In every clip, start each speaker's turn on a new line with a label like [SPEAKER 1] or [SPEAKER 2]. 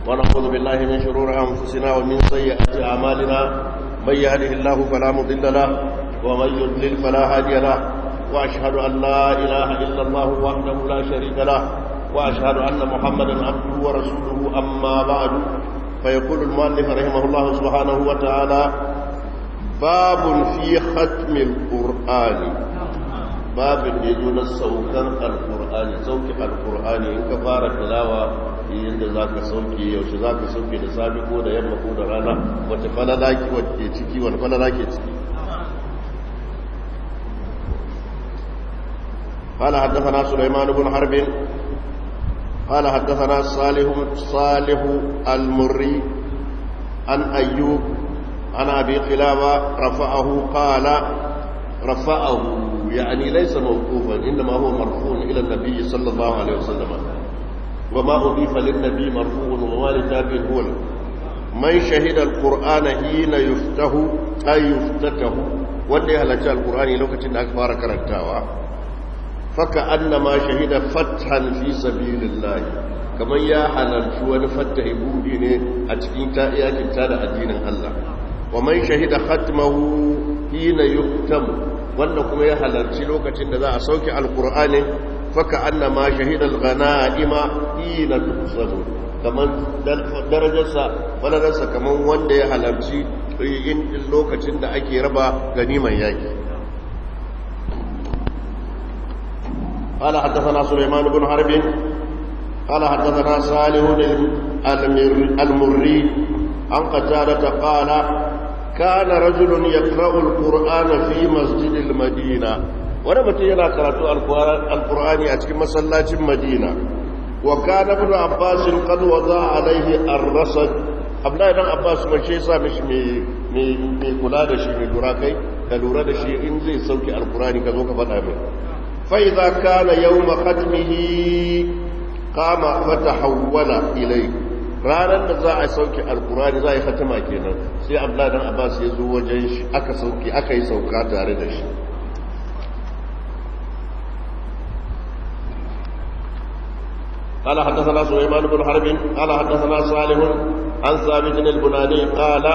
[SPEAKER 1] ونعوذ بالله من شرور أنفسنا ومن سيئات أعمالنا. من يهده الله فلا مضل له ومن يضلل فلا هادي له، وأشهد أن لا إله إلا الله وحده لا شريك له، وأشهد أن محمدا عبده ورسوله. أما بعد، فيقول المؤلف رحمه الله سبحانه وتعالى: باب في ختم القرآن. باب يجون السوكان القرآن، سوك القرآن إن كفار تلاوة inda za ka sauke, yaushe za ka sauke, da safe ko da yamma ko da rana, wace falala ke ciki, wani falala ke ciki. قال حدثنا سليمان بن حرب قال حدثنا صالح المري عن أيوب عن أبي قلابة رفعه. قال رفعه يعني ليس موقوفا، إنما هو مرفوع إلى النبي صلى الله عليه وسلم، وما أضيف للنبي مرفوع وما لتابع هو. من شهد القرآن حين يفتح أي يفتته، wanda ya halarci alkur'ani lokacin da aka fara karantawa, faka annama shahida fathan fi sabilillah, kamar ya halarci wani fatahi, budi ne a cikin yakin ta da addinin Allah. Wa man shahida khatmahu hina yuktamu, wanda kuma ya halarci lokacin da za a sauke alkur'ani, faka annama shahida al-ghanaima hina tuqsamu, kaman darajarsa, falalarsa, kaman wanda ya halarci in lokacin da ake raba ganiman yaki. قال حدثنا سليمان بن حرب قال حدثنا صالح المري عن قتادة قال: كان رجل يقرأ القرآن في مسجد المدينة. Wani mutum yana karatu alkur'ani a cikin masallacin Madina. Wa kana Ibn Abbas qad wada alaihi ar-rasad. Abdullahi dan Abbas ma shi yasa mishi mai kula da shi, mai lura, kai ka lura da shi, in zai sauke alkur'ani ka zo ka faɗa mai. Fa idza kana yawm khatmihi qama fatahawwala ilayhi. Ranar da za a sauke alkur'ani, za a yi khatima kenan, sai Abdullahi dan Abbas ya zo wajen shi, aka sauke, aka yi sauka tare da shi. قال حدثنا سليمان بن حرب قال حدثنا صالح عن ثابت البناني قال: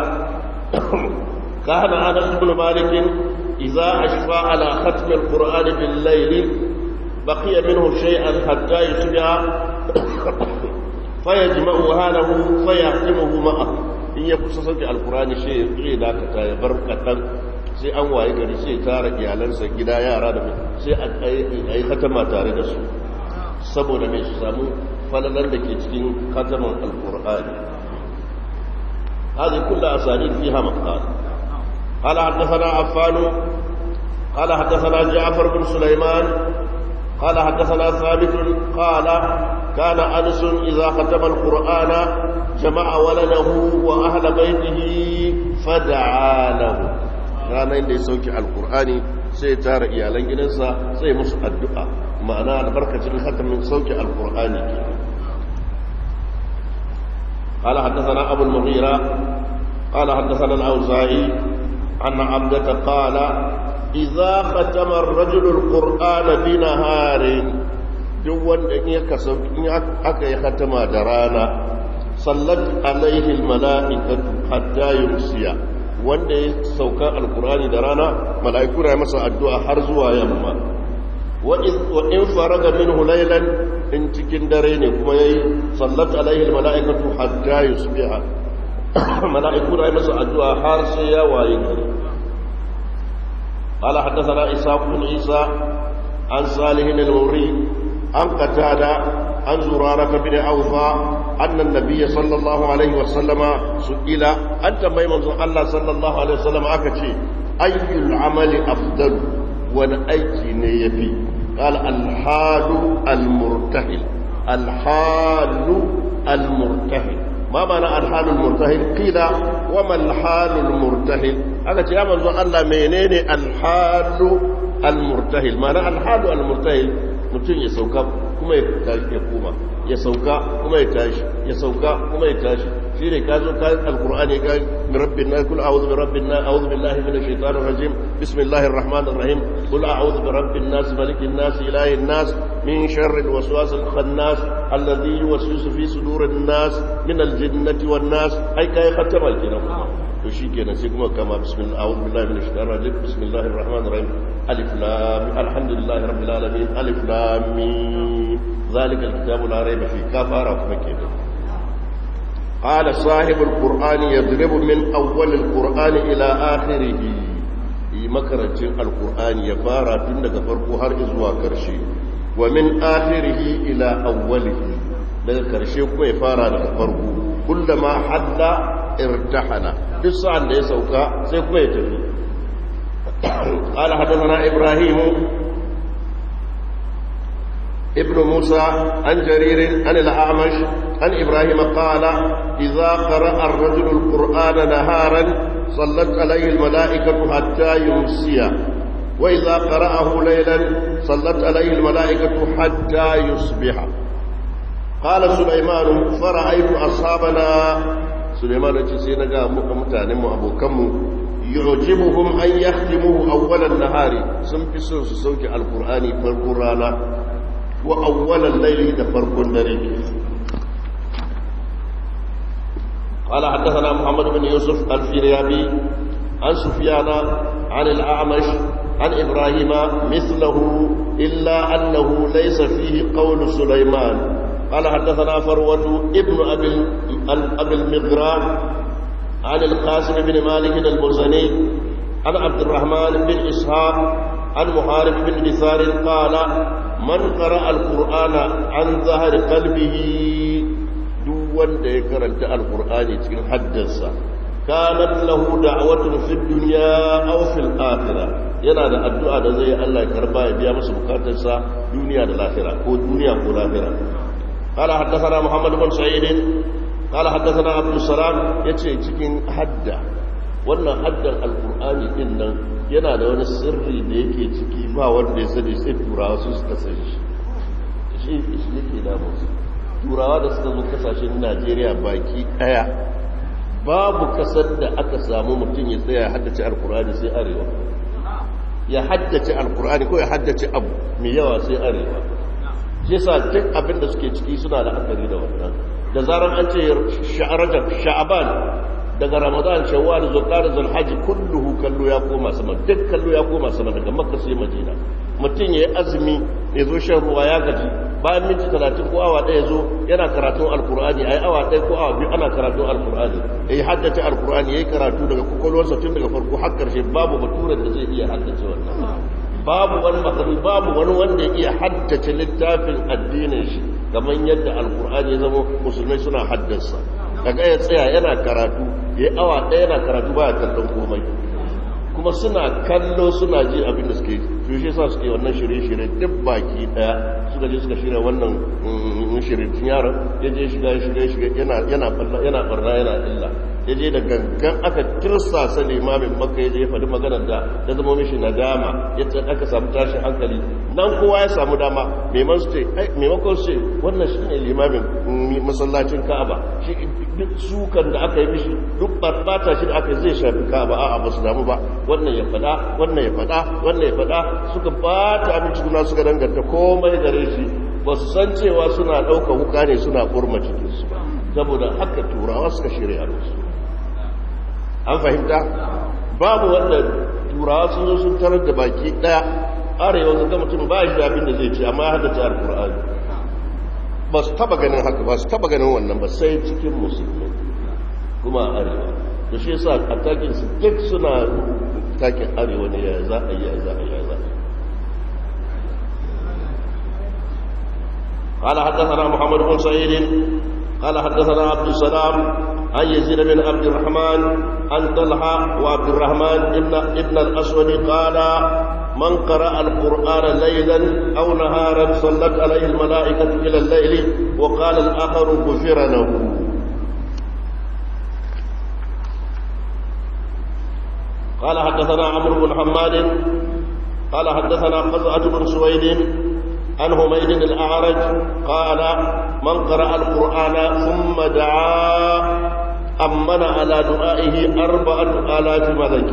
[SPEAKER 1] كان انس بن مالك اذا اشفى على ختم القران بالليل بقي منه شيئا حتى يصبح، فيجمع اهله فيختمه معه. In ya kusa sauke alkurani shi zai dakata, ya bar kaɗan, sai an waye gari sai tara iyalansa gida, yara da sai a yi khatama tare da su, saboda mai su samu falalar da ke cikin khataman alkur'ani. هذه كل أسانيد فيها مقال. قال حدثنا عفان قال حدثنا جعفر بن سليمان قال حدثنا ثابت قال: كان أنس إذا ختم القرآن جمع ولده وأهل بيته فدعا له. Ranar da ya sauke alkur'ani sai tara iyalan gidansa, sai musu addu'a, ma'ana albarkacin khatamin sauke alkur'ani ke. قال حدثنا أبو المغيرة قال حدثنا الأوزاعي عن عبدة قال: إذا ختم الرجل القرآن بنهار، duk wanda in aka yi khatama da rana، صلت عليه الملائكة حتى يمسي. Wanda ya sauka alkur'ani da rana, mala'iku na masa addu'a har zuwa yamma. Wa in faraga minhu laylan, in cikin dare ne kuma yayi، صلت عليه الملائكة حتى يصبح، mala'iku na masa addu'a har sai ya waye gari. قال حدثنا إسحاق بن عيسى عن صالح المري عن قتادة عن زرارة بن أوفى أن النبي صلى الله عليه وسلم سئل، أنت ما الله صلى الله عليه وسلم aka ce: أي العمل أفضل؟ Wani aiki ne ya fi? قال: الحال المرتحل. الحال المرتحل. ما معنى الحال المرتحل؟ قيل: وما الحال المرتحل؟ Aka ce: ya manzon Allah, menene الحال المرتحل؟ Ma'ana الحال المرتحل, mutum ya sauka kuma ya tashi ya koma, Ya sauka kuma ya tashi, ya sauka kuma ya tashi. Shi ne ka zo ka alkur'ani ka rabbin nas, kul a'udhu bi rabbin nas, a'udhu billahi minash shaitanir rajim, bismillahir rahmanir rahim, kul a'udhu bi rabbin nas, malikin nas, ilahin nas, min sharril waswasil khannas alladhi yuwaswisu fi sudurin nas min aljinnati wan nas. Ai kai khatama kenan kuma. To shi kenan sai kuma kama bismillah, a'udhu billahi minash shaitanir rajim, bismillahir rahmanir rahim, alif lam, alhamdulillahi rabbil alamin, alif lam mim, zalika alkitabu la rayba fi. Kafara kuma kenan. قال صاحب القرآن يضرب من أول القرآن إلى آخره. مكرجين القرآن يفارا تندق فرقه هر إزوا كرشي، ومن آخره إلى أوله daga karshe kuma ya fara daga farko. Kullama hadda irtahana, duk sa'an da ya sauka sai kuma ya tafi. Qala hadathana Ibrahim ابن موسى عن جرير عن الأعمش عن إبراهيم قال: إذا قرأ الرجل القرآن نهارا صلت عليه الملائكة حتى يمسي، وإذا قرأه ليلا صلت عليه الملائكة حتى يصبح. قال سليمان: فرأيت أصحابنا. سليمان سينغا متانم أبو كم يعجبهم أن يختموه أول النهار، سنفسوا سوك القرآن فالقرآن وأول الليل فرق دريك. قال حدثنا محمد بن يوسف الفريابي عن سفيان عن الأعمش عن إبراهيم مثله إلا أنه ليس فيه قول سليمان. قال حدثنا فروة ابن أبي المغراء عن القاسم بن مالك المزني عن عبد الرحمن بن إسحاق عن محارب بن دثار قال: من قرأ القرآن عن ظهر قلبه، duk wanda ya karanta alqur'ani cikin haddarsa, kanat lahu da'watun fid dunya aw fil akhirah, yana da addu'a da zai Allah ya karba ya biya masa bukatarsa duniya da lahira, ko duniya ko lahira. Qala haddathana Muhammad bin Sa'id qala haddathana Abdus Salam. Yace cikin hadda, wannan haddan alqur'ani din nan yana da wani sirri da yake ciki, ba wanda ya sani sai turawa su suka san shi. Shi yake damu su turawa da suka zo kasashen Najeriya baki daya. Babu kasar da aka samu mutum ya tsaya ya haddace alkur'ani sai arewa. Ya haddace alkur'ani ko ya haddace abu mai yawa sai arewa. Shi yasa duk abin da suke ciki suna da akari da wannan. Da zaran an ce Rajab, Sha'aban, daga Ramadan, Shawwal, Zulqa'da, Zulhajj, kulluhu kallo ya koma sama, duk kallo ya koma sama daga Makka sai Madina. Mutum yayi azumi ya zo shan ruwa ya gaji, bayan minti 30 ko awa ɗaya zo yana karatun alkur'ani, ayi awa ɗaya ko awa biyu ana karatun alkur'ani, yayi haddace alkur'ani, yayi karatu daga kokolwarsa tun daga farko har karshe. Babu baturen da zai iya haddace wannan, babu wani makaru, babu wani wanda ya iya haddace littafin addinin shi kamar yadda alkur'ani ya zama musulmai suna haddasa. Kaga ya tsaya yana karatu, yayi awa ɗaya yana karatu baya kallon komai, kuma suna kallo suna ji abin da suke yi. To shi yasa suke wannan shirye-shirye duk baki daya. Suka je suka shirya wannan shirin yaron ya je shiga shiga shiga yana yana barna yana barna yana illa. Ya je da gangan aka tirsasa limamin Makka ya je ya faɗi maganar da ta zama mishi nadama, ya ce aka samu tashin hankali nan kowa ya samu dama. Maimakon su ce wannan shine limamin masallacin Ka'aba, shi duk sukan da aka yi mishi, duk barbata shi da aka zai shafi Ka'aba, a'a ba su damu ba. Wannan ya faɗa, wannan ya faɗa, wannan ya faɗa, suka bata abinci juna, suka danganta komai gare shi. Ba su san cewa suna ɗauka wuka ne suna ƙurma cikinsu ba, saboda haka turawa suka shirya musu. An fahimta? Babu wanda turawa sun zo sun tarar da baki ɗaya arewa sun ga mutum ba shi abin da zai ci amma ya haddace alkur'ani. Ba su taba ganin haka ba, su taba ganin wannan ba sai cikin musulmi kuma a arewa. Da shi yasa a takin su duk suna takin arewa ne, ya za a yi, ya za a yi, ya za a yi. قال حدثنا محمد بن سعيد قال حدثنا عبد السلام عن يزيد بن عبد الرحمن عن طلحة وعبد الرحمن ابن الأسود قال: من قرأ القرآن ليلا أو نهارا صلت عليه الملائكة إلى الليل، وقال الآخر: غفر له. قال حدثنا عمرو بن حماد قال حدثنا قزعة بن سويد عن حميد الأعرج قال من قرأ القرآن ثم دعا أمن على دعائه 4000 ملك.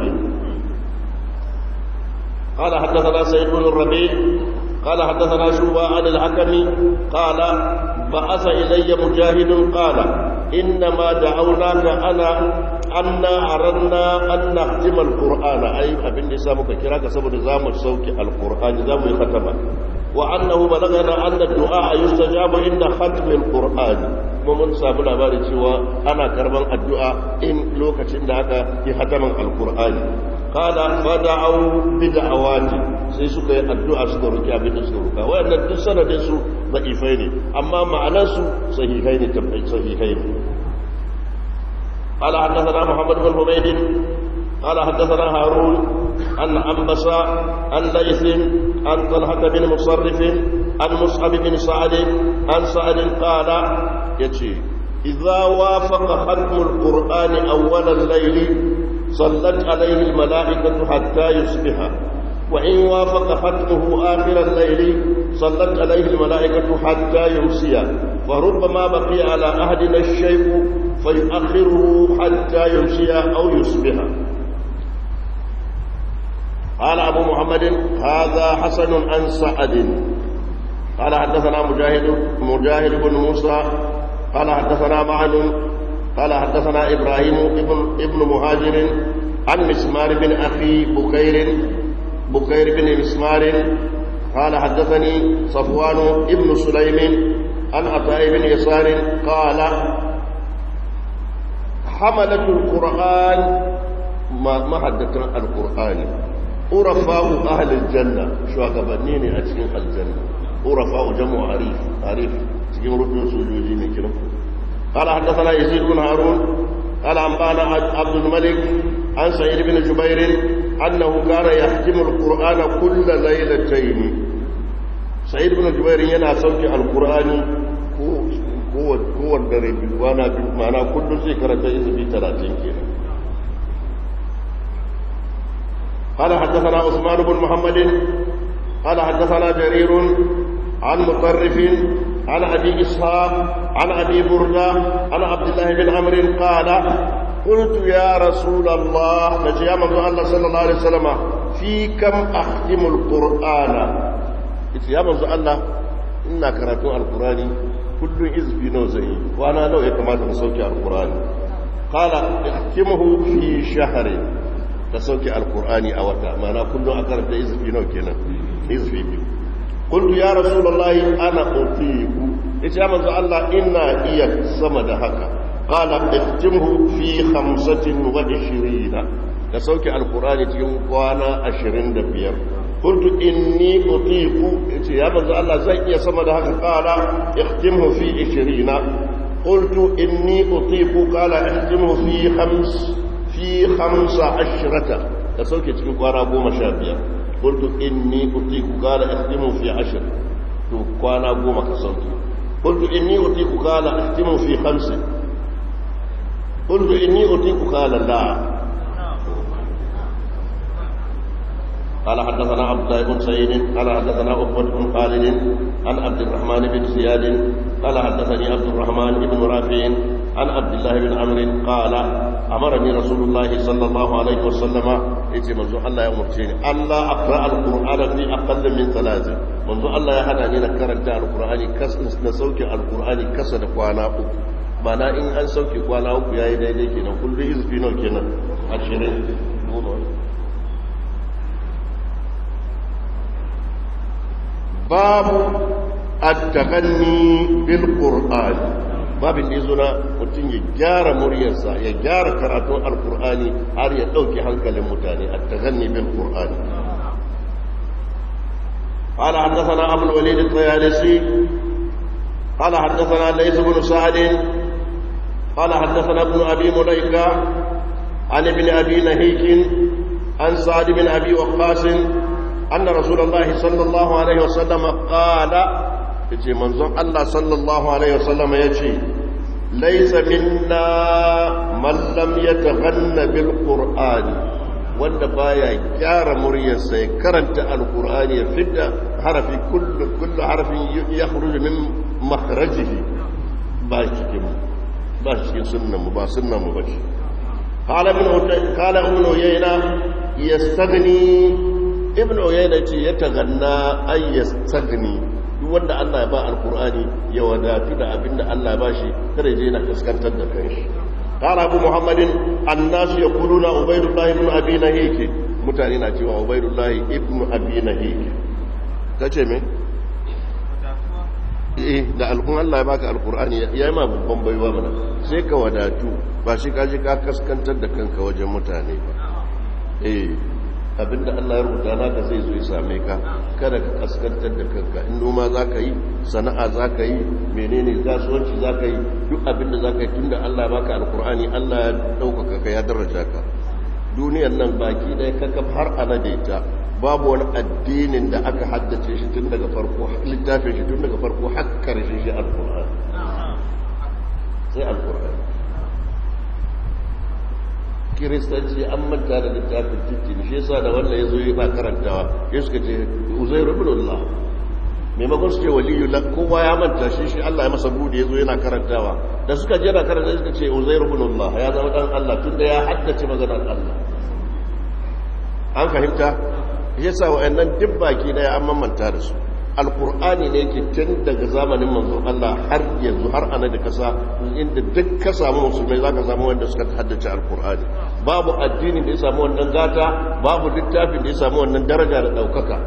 [SPEAKER 1] قال حدثنا سيد بن الربيع قال حدثنا شعبة عن الحكم قال بعث إلي مجاهد قال إنما دعوناك أنا أردنا أن نختم القرآن، أي أبن نسامك كراك سبب زام السوك القرآن زام ختمه، وأنه بلغنا أن الدعاء يستجاب عند ختم القرآن. ومن سامو labari cewa ana karban addu'a in lokacin da aka yi hataman alqur'ani. Qala fada'u bid'awati, sai suka yi addu'a suka roki abin da suka roka. Wayannan duk sanadin su da'ifai ne, amma ma'anar su sahihai ne, tabbai sahihai ne. Qala hadathana Muhammad bin Humayd qala hadathana Harun an Ambasa an Layth an Talha bin Musarrif an Mus'ab bin Sa'd an Sa'd qala yace idza wafaqa khatmul qur'ani awwal al-layl صلت عليه الملائكة حتى يصبح، وإن وافق ختمه آخر الليل صلت عليه الملائكة حتى يمسي، فربما بقي على أحدنا الشيء فيؤخره حتى يمسي أو يصبح. قال أبو محمد هذا حسن عن سعد. قال حدثنا مجاهد بن موسى قال حدثنا معن قال حدثنا إبراهيم ابن مهاجر عن مسمار بن أخي بكير بن مسمار قال حدثني صفوان ابن سليم عن عطاء بن يسار قال حملة القرآن ما حدثنا القرآن عرفاء أهل الجنة شو أغبنيني أتكين الجنة عرفاء جمع عريف عريف تكين ركن سجودي من كلام. قال حدثنا يزيد بن هارون قال أنبانا عبد الملك عن سعيد بن جبير أنه كان يختم القرآن كل ليلتين. سعيد بن جبير ينا صوت القرآن هو الدرب وانا معناه كل ذكرة في 30 كده. قال حدثنا عثمان بن محمد قال حدثنا جرير عن مطرف عن أبي إسحاق عن أبي بردة عن عبد الله بن عمرو قال قلت يا رسول الله نجي يا منزو الله صلى الله عليه وسلم في كم أختم القرآن؟ يا منزو الله إنا قرأت القرآن كل حزب نوزي وأنا لو يكما تنسوك القرآن. قال اختمه في شهر، تسوك القرآن أوتا معناه كل أقرب حزب نوكينا حزب بيو. قلت يا رسول الله أنا أطيق، إيش يا منزو الله إنا إياك سمد هكا. قال اختمه في 25، تسوك القرآن تيوم وانا 25. قلت إني أطيق، إيش يا منزو الله زي يا سمد هكا. قال اختمه في 20. قلت إني أطيق. قال اختمه في 15، تسوك تيوم وانا 15. قلت إني أطيق. قال اختمه في 10، وانا 10 كسوكي. قلت إني أطيق. قال اختمه في 5. قلت إني أطيق. قال لا. قال حدثنا عبد الله بن سعيد قال حدثنا عقبة بن خالد عن عبد الرحمن بن زياد قال حدثني عبد الرحمن بن رافع عن عبد الله بن عمرو قال أمرني رسول الله صلى الله عليه وسلم يتي منذ الله يأمرتني ألا أقرأ القرآن في أقل من 3. منذ الله يهداني نكرنت القرآن نسوك القرآن كسد كوانا uku. Mana in an sauke kwana uku yayi daidai kenan, kullu izfi nawa kenan? 20. Babu at-taghanni bil Qur'an, babin da yazo na mutum ya gyara muryarsa ya gyara karatun alqur'ani har ya dauke hankalin mutane. At-taghanni bil Qur'an. قال حدثنا أبو الوليد الطيالسي قال حدثنا ليث بن سعد قال حدثنا ابن أبي مليكة عن ابن أبي نهيك عن سعد بن أبي وقاص أن رسول الله صلى الله عليه وسلم قال يتي منظر الله صلى الله عليه وسلم يتي ليس منا من لم يتغن بالقرآن. Wanda baya gyara muryarsa ya karanta alqur'ani ya fidda harafi, kullu harfin yakhruju min makhrajihi, ba cikin ba cikin sunnan mu, ba sunnan mu bace. Qala ibn Uyayna yastaghni. Ibn Uyayna ce yataganna ay yastaghni. Duk wanda Allah ya ba alqur'ani ya wadatu da abinda Allah ya bashi, kada je yana kaskantar da kanshi. Qala Abu Muhammadin: annas yaquluna Ubaydullah ibn Abi Nahik. Mutane na cewa Ubaydullah ibn Abi Nahik. Kace me? Eh, da alkun Allah ya baka alqur'ani, yayi ma babban baiwa mana, sai ka wadatu, ba shi ka je ka kaskantar da kanka wajen mutane ba. Eh, abinda Allah ya rubuta naka zai zo ya same ka, kada ka kaskantar da kanka. In noma zaka yi, sana'a zaka yi, menene, kasuwanci zaka yi, duk abinda zaka yi, tunda Allah ya baka alqur'ani, Allah ya daukaka ka, ya daraja ka. Duniyar nan baki ɗaya kakaf har ana ta, babu wani addinin da aka haddace shi tun daga farko, littafin shi tun daga farko har karshe shi alqur'ani, sai alqur'ani. Kiristanci an manta da littafin tuntuni, shi yasa da wannan yazo yana karantawa ya suka ce Uzairu ibn Allah, maimakon su ce waliyu. Kowa ya manta shi, shi Allah ya masa bude, yazo yana karantawa, da suka je yana karanta suka ce Uzairu ibn Allah, ya zama dan Allah tunda ya haddace maganar Allah. An fahimta? Yasa wa'annan duk baki daya an mamanta da su. Alqur'ani ne yake tun daga zamanin manzon Allah har yanzu, har ana da kasa, inda duk ka samu musulmai zaka samu wanda suka haddace alqur'ani. Babu addinin da ya samu wannan gata, babu littafin da ya samu wannan daraja da daukaka.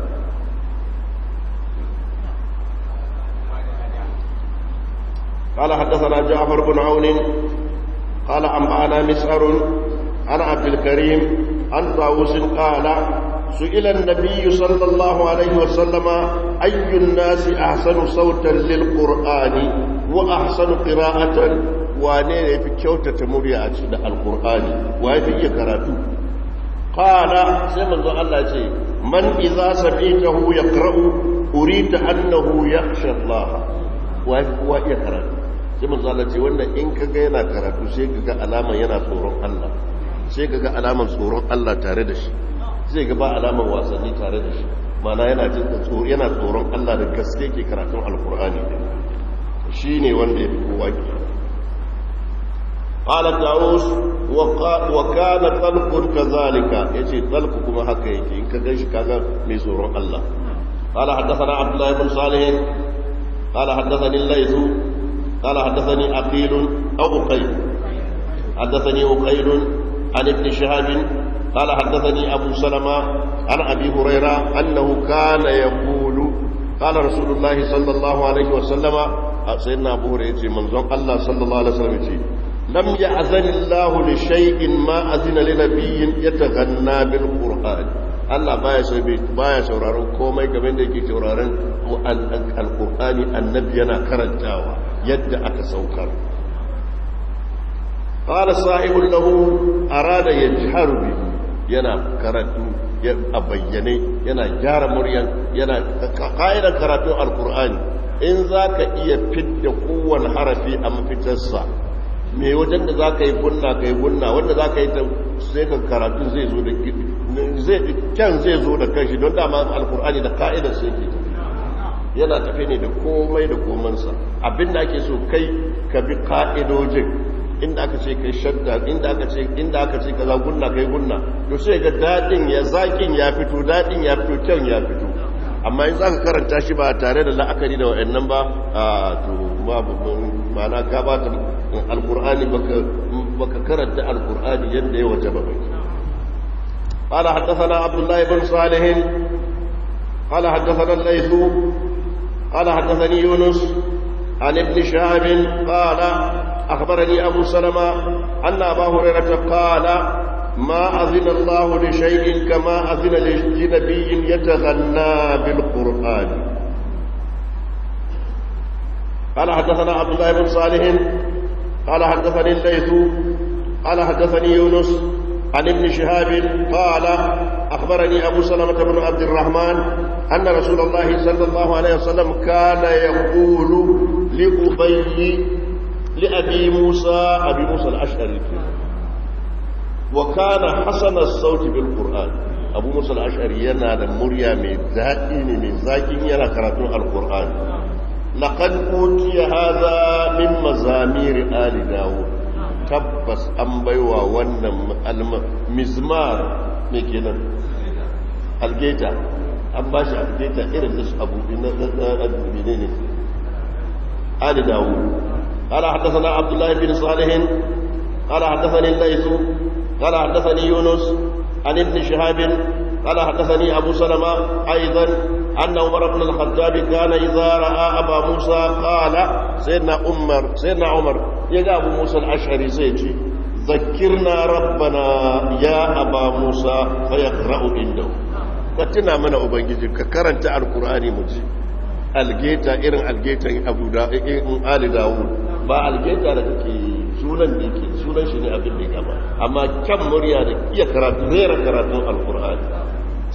[SPEAKER 1] قال حدثنا جعفر بن عون قال أنبأنا مسعر عن عبد الكريم عن طاووس قال: سئل النبي صلى الله عليه وسلم: أي الناس أحسن صوتا للقرآن وأحسن قراءة؟ wane fi kyautata murya a cikin alkur'ani, wa fi iya karatu? Qala, sai manzo Allah ce: man idza sami'tahu yaqra'u urita annahu yakhsha Allah. Wa fi kowa iya karatu? Sai manzo Allah ce wannan in kaga yana karatu, sai kaga alaman yana tsoron Allah, sai kaga alaman tsoron Allah tare da shi, zai ga ba alaman wasanni tare da shi, mana yana jin tsoro, yana tsoron Allah da gaske ke karatun alkur'ani din, shine wanda ya fi kowa ke. Qala Ta'us: wa kana Talq kazalika. Yace Talq kuma haka yake, in ka ganshi kaga mai tsoron Allah. Qala haddathana Abdullah ibn Salih qala haddathani al-Layth qala haddathani Aqil aw Uqayl, haddathani Uqayl an ibn Shihab قال حدثني أبو سلمة عن أبي هريرة أنه كان يقول: قال رسول الله صلى الله عليه وسلم. سيدنا أبو هريرة منظم الله صلى الله عليه وسلم: لم يأذن الله لشيء ما أذن لنبي يتغنى بالقرآن. Allah baya sauraron komai kamar da yake sauraron alqur'ani, annabi yana karantawa yadda aka saukar. Qala sahibun lahu arada yajharu bihi, yana karatu a bayyane, yana gyara muryan, yana ka'idar karatun alkur'ani. In za ka iya fidda kowane harafi a mafitarsa, mai wajen da za ka yi gunna, ka yi gunna, wanda za ka yi ta, sai ka karatu zai zo da kyan, zai zo da kanshi, don dama alkur'ani da ka'idar sai ke tafi, yana tafi ne da komai da komansa. Abinda ake so kai ka bi ka'idojin, inda aka ce kai shadda, inda aka ce kaza gunna, kai gunna, to sai ga dadin ya zakin ya fito, dadin ya fito, kyan ya fito. Amma in zaka karanta shi ba tare da la'akari da wayannan ba, to babu ma'ana, ka ba ta alqur'ani, baka karanta alqur'ani yadda ya wajaba ba. قال حدثنا عبد الله بن صالح قال حدثنا الليث قال حدثني يونس عن ابن شهاب قال أخبرني أبو سلمة أن أبا هريرة قال: ما أذن الله لشيء كما أذن لنبي يتغنى بالقرآن. قال حدثنا عبد الله بن صالح قال حدثني الليث قال حدثني يونس عن ابن شهاب قال أخبرني أبو سلمة بن عبد الرحمن أن رسول الله صلى الله عليه وسلم كان يقول لأبي لأبي موسى، أبي موسى الأشعري. Wa kana hasana sauti bil Qur'an. Abu Musa al-Ash'ari yana da murya mai daɗi ne, mai zakin yana karatun al-Qur'ani. Laqad utiya hadha min mazamir ali Dawud. Tabbas an baiwa wannan mizmar me kenan, algeta, an ba shi algeta irin da su abu na ne ali Dawud. قال حدثنا عبد الله بن صالح قال حدثني الليث قال حدثني يونس عن ابن شهاب قال حدثني أبو سلمة أيضا أن عمر بن الخطاب كان إذا رأى أبا موسى قال سيدنا عمر يقى أبو موسى الأشعري سيدي ذكرنا ربنا يا أبا موسى فيقرأ عنده. Ka tuna mana ubangiji, ka karanta alkur'ani mu ji. Algeta irin algetan Abu da in Ali Dawud, ba algeta da kake sunan da yake sunan shi ne abin da ya gaba, amma kyan murya da iya karatu, rera karatun alkur'ani,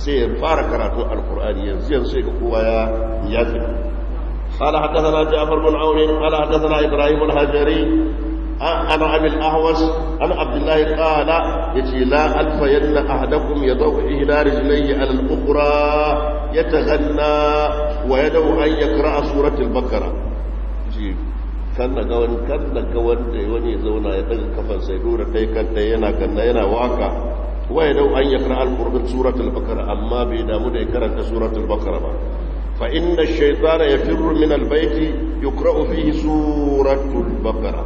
[SPEAKER 1] sai ya fara karatun alkur'ani yanzu yanzu sai ga kowa ya tafi. قال حدثنا جعفر بن عون قال حدثنا ابراهيم الهجري عن ابي الاحوص عن عبد الله قال يتي لا الفين احدكم يضع احدى رجليه على الاخرى يتغنى ويدعو ان يقرا سوره البقره. Kan na ga wani, kan na ga wanda wani ya zauna ya daga kafan sai dora ɗaya kan ɗaya yana ganna yana waka, wa yadau an yaqra al-qur'an suratul baqara, amma bai damu da ya karanta suratul baqara ba. Fa inna ash-shaytana yafirru min al-bayti yuqra'u fihi suratul baqara.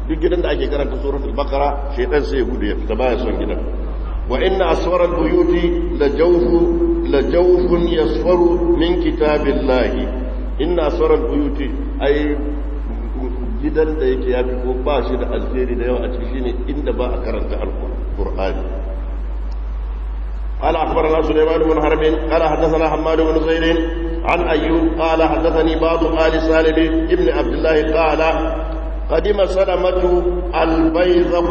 [SPEAKER 1] Duk gidan da ake karanta suratul baqara, shaytan sai ya gudu ya fita, baya son gidan. Wa inna aswara al-buyuti la jawfu la jawfun yasfaru min kitabillahi. Inna aswara al-buyuti, ay gidan da yake ya fi ko ba shi da alheri da yawa a ciki shine inda ba a karanta alqur'ani. قال أخبرنا سليمان بن حرب قال حدثنا حماد بن زيد عن أيوب قال حدثني بعض آل سالم ابن عبد الله قال قدم سلمة البيضق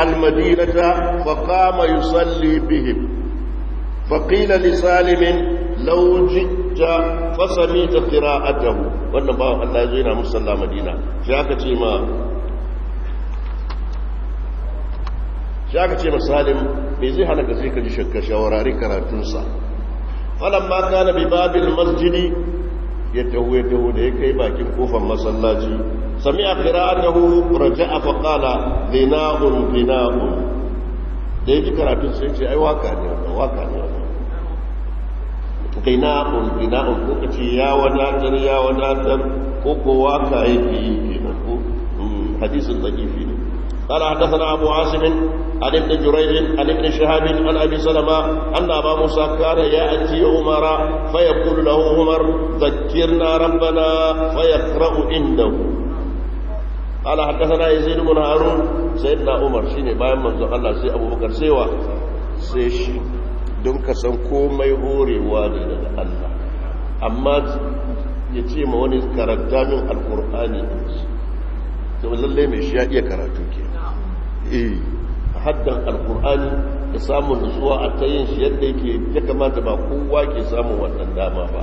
[SPEAKER 1] المدينة فقام يصلي بهم، فقيل لسالم لو جئت فسميت قراءته. Wannan bawan Allah ya zo yana musalla Madina, sai aka ce ma Salim, me zai hana ka sai ka ji shakka shawarari karatunsa? Falamma kana bi babil masjidi, ya taho ya taho, da ya kai bakin kofar masallaci, sami'a qira'atahu, raja'a fa qala ghina'un ghina'un. Da ya ji karatun sai ce ai waka ne wannan, waka ne wannan. Ghina'un ghina'un, ko kace ya wadatar, ya wadatar, ko ko waka yake yi kenan. Ko hadisin da'ifi ne. قال حدثنا أبو عاصم عن ابن جريج عن ابن شهاب عن أبي سلمة أن أبا موسى كان يأتي عمر فيقول له عمر ذكرنا ربنا فيقرأ عنده. قال حدثنا يزيد بن هارون. سيدنا عمر شيني bayan manzon Allah sai Abu Bakar sai wa sai shi, don ka san komai horewa ne daga Allah. Amma ya ce ma wani karanta min alkur'ani, to lallai mai shi ya iya karatu ke eh haddan alkur'ani da samun nutsuwa a ta yin shi yadda yake ya kamata, ba kowa ke samun wannan dama ba.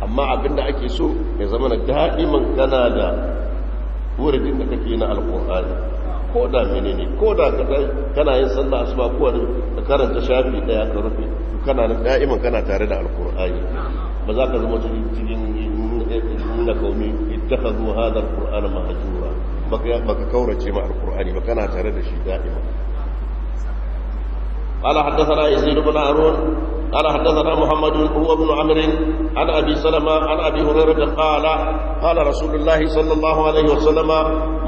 [SPEAKER 1] Amma abinda ake so ya zama na da'iman kana da wuridin da kake na alkur'ani, ko da menene, ko da kana yin sallah asuba ko wani ka karanta shafi daya ka rufe, kana nan da'iman kana tare da alkur'ani. Ba za ka zama cikin inna qaumi ittakhadhu hadha alqur'ana mahjura, baka kaurace ma alqur'ani ba, kana tare da shi da'ima. قال حدثنا يزيد بن هارون قال حدثنا محمد هو ابن عمرو عن ابي سلمة عن ابي هريرة قال قال رسول الله صلى الله عليه وسلم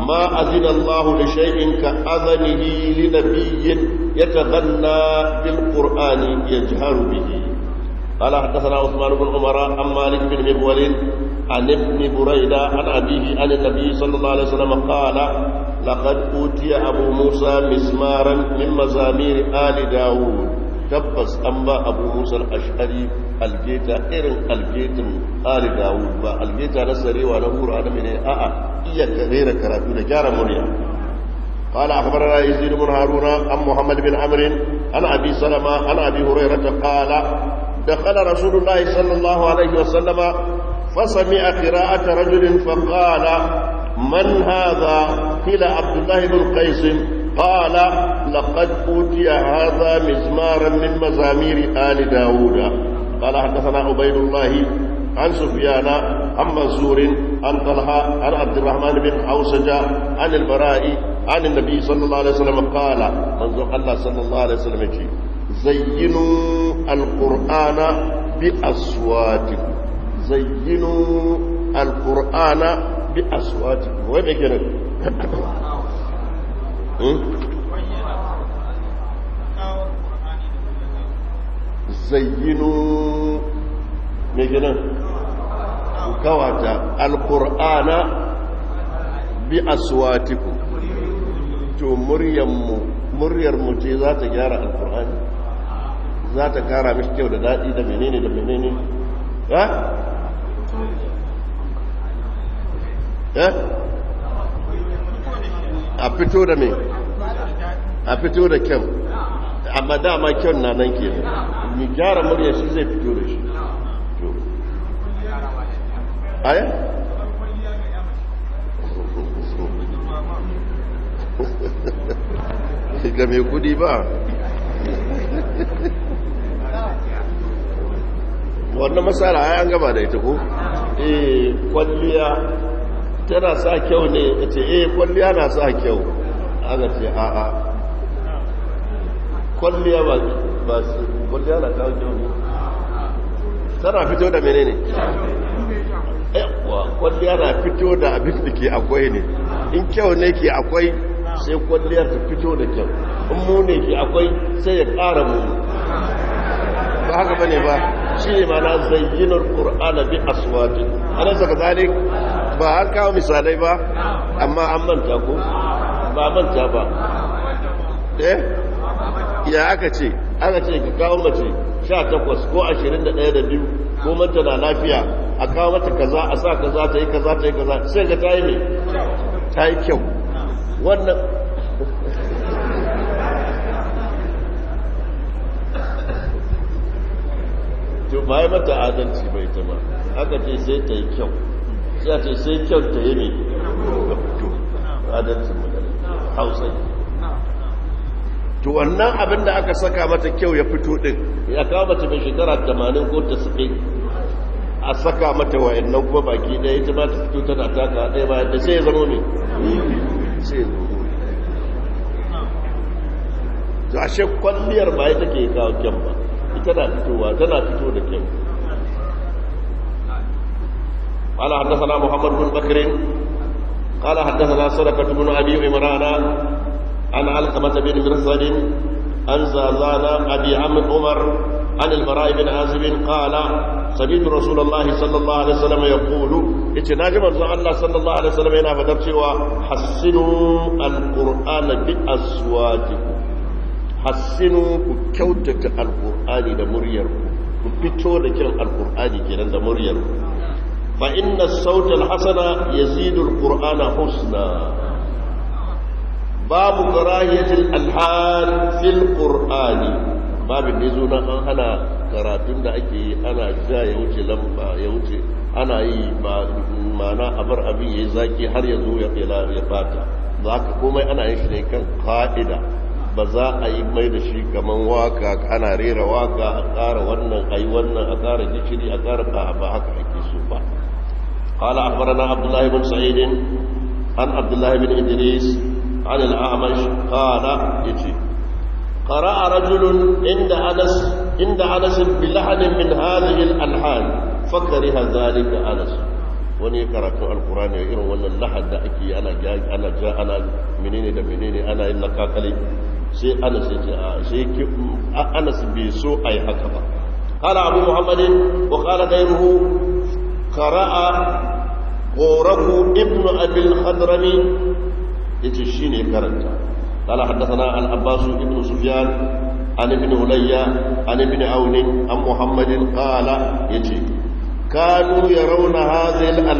[SPEAKER 1] ما اذن الله لشيء كاذنه لنبي يتغنى بالقران يجهر به. قال حدثنا عثمان بن عمر عن مالك بن مغول عن ابن بريدة عن أبيه عن النبي صلى الله عليه وسلم قال لقد أوتي أبو موسى مزمارا من مزامير آل داود. Tabbas an ba Abu Musa al-Ash'ari algeta irin algetin Ali Dawud, ba algeta na sarewa na hura na mene, a'a, iya rera karatu da gyara murya. قال أخبرنا يزيد بن هارون عن محمد بن عمرو عن أبي سلمة عن أبي هريرة قال دخل رسول الله صلى الله عليه وسلم فسمع قراءة رجل فقال من هذا؟ قيل عبد الله بن قيس. قال لقد أوتي هذا مزمارا من مزامير آل داود. قال حدثنا عبيد الله عن سفيان عن منصور عن طلحة عن عبد الرحمن بن عوسجة عن البراء عن النبي صلى الله عليه وسلم قال منظور الله صلى الله عليه وسلم زينوا القرآن بأصواتكم، زينوا القرآن بأصواتكم. وين كده؟ زينوا ميجنا كواتا القرآن بأصواتكم. to muryar mu ce za ta gyara alqur'ani, za ta kara mishi kyau da dadi da menene da menene. Ha eh a fito da me, a fito da kyau, amma dama kyau na nan kenan, mi gyara murya shi zai fito da shi. To aya ga mai kudi ba wannan matsala ai an gama da ita ko? Eh, kwalliya tana sa kyau ne, ce eh kwalliya na sa kyau, aka ce a'a kwalliya ba su kwalliya na kawo kyau ne, tana fito da menene? Yawa, kwalliya na fito da abin da ke akwai ne, in kyau ne ke akwai sai kwalliyar ta fito da kyau, in mu ne ke akwai sai ya ƙara muni. Ba haka bane ba, shi ne mana zayyinar ƙur'ana bi aswatin ana saka zalik. Ba an kawo misalai ba, amma an manta ko ba manta ba. Eh, ya aka ce, aka ce ka kawo mace 18 ko 21 da 2 ko manta na lafiya, a kawo mata kaza, a sa kaza, ta yi kaza, ta yi kaza, sai ga ta yi mai ta yi kyau. Wannan to ba yi mata adalci bai ta ba, aka ce sai ta yi kyau, sai a ce sai kyau ta yi mai adalcin magana hausa. To wannan abin da aka saka mata kyau ya fito din, ya kawo mace mai shekara 80 ko 90 a saka mata wayannan kuma baki ɗaya, ita ba ta fito tana taka ɗaya bayan da sai ya zama mai sai ya zama. To ashe kwalliyar ba ita ke kawo kyan ba, ita na fitowa, tana fito da kyau. قال حدثنا محمد بن بكر قال حدثنا صدقة بن أبي عمران عن علقمة بن مرثد عن زازان أبي عمرو عمر عن البراء بن عازب قال سمعت رسول الله صلى الله عليه وسلم يقول، اتناجم الله صلى الله عليه وسلم هنا فدرتوا حسنوا القرآن بأصواتكم، حسنوا كوتة القرآن دمريركم، كبتو لكن القرآن كنا دمريركم، فإن الصوت الحسن يزيد القرآن حسنا. باب كراهية الألحان في القرآن. babin da ya zo na an hana karatun da ake yi ana ja ya wuce lamba ya wuce, ana yi ba mana a bar abin ya yi zaki har ya zo ya bata. Za ka komai ana yin shi ne kan ka'ida, ba za a yi mai da shi kaman waka, ana rera waka a ƙara wannan a yi wannan a ƙara gishiri a ƙara ba haka ake so ba. قال أخبرنا عبد الله بن سعيد عن عبد الله بن إدريس عن الأعمش قال يجي قرأ رجل عند أنس بلحن من هذه الألحان فكره ذلك أنس. wani karatu alkurani ya irin wannan lahad da ake ana ana ja ana menene da menene ana yin lakakali, sai Anas ya ce sai Anas bai so ai haka ba. Qala Abu Muhammadin wa qala ghayruhu qara'a Quraku ibn Abi al-Hadrami, yace shine karanta. قال حدثنا العباس بن سفيان عن ابن عليا عن ابن عون عن محمد قال يجي كانوا يرون هذه الألحان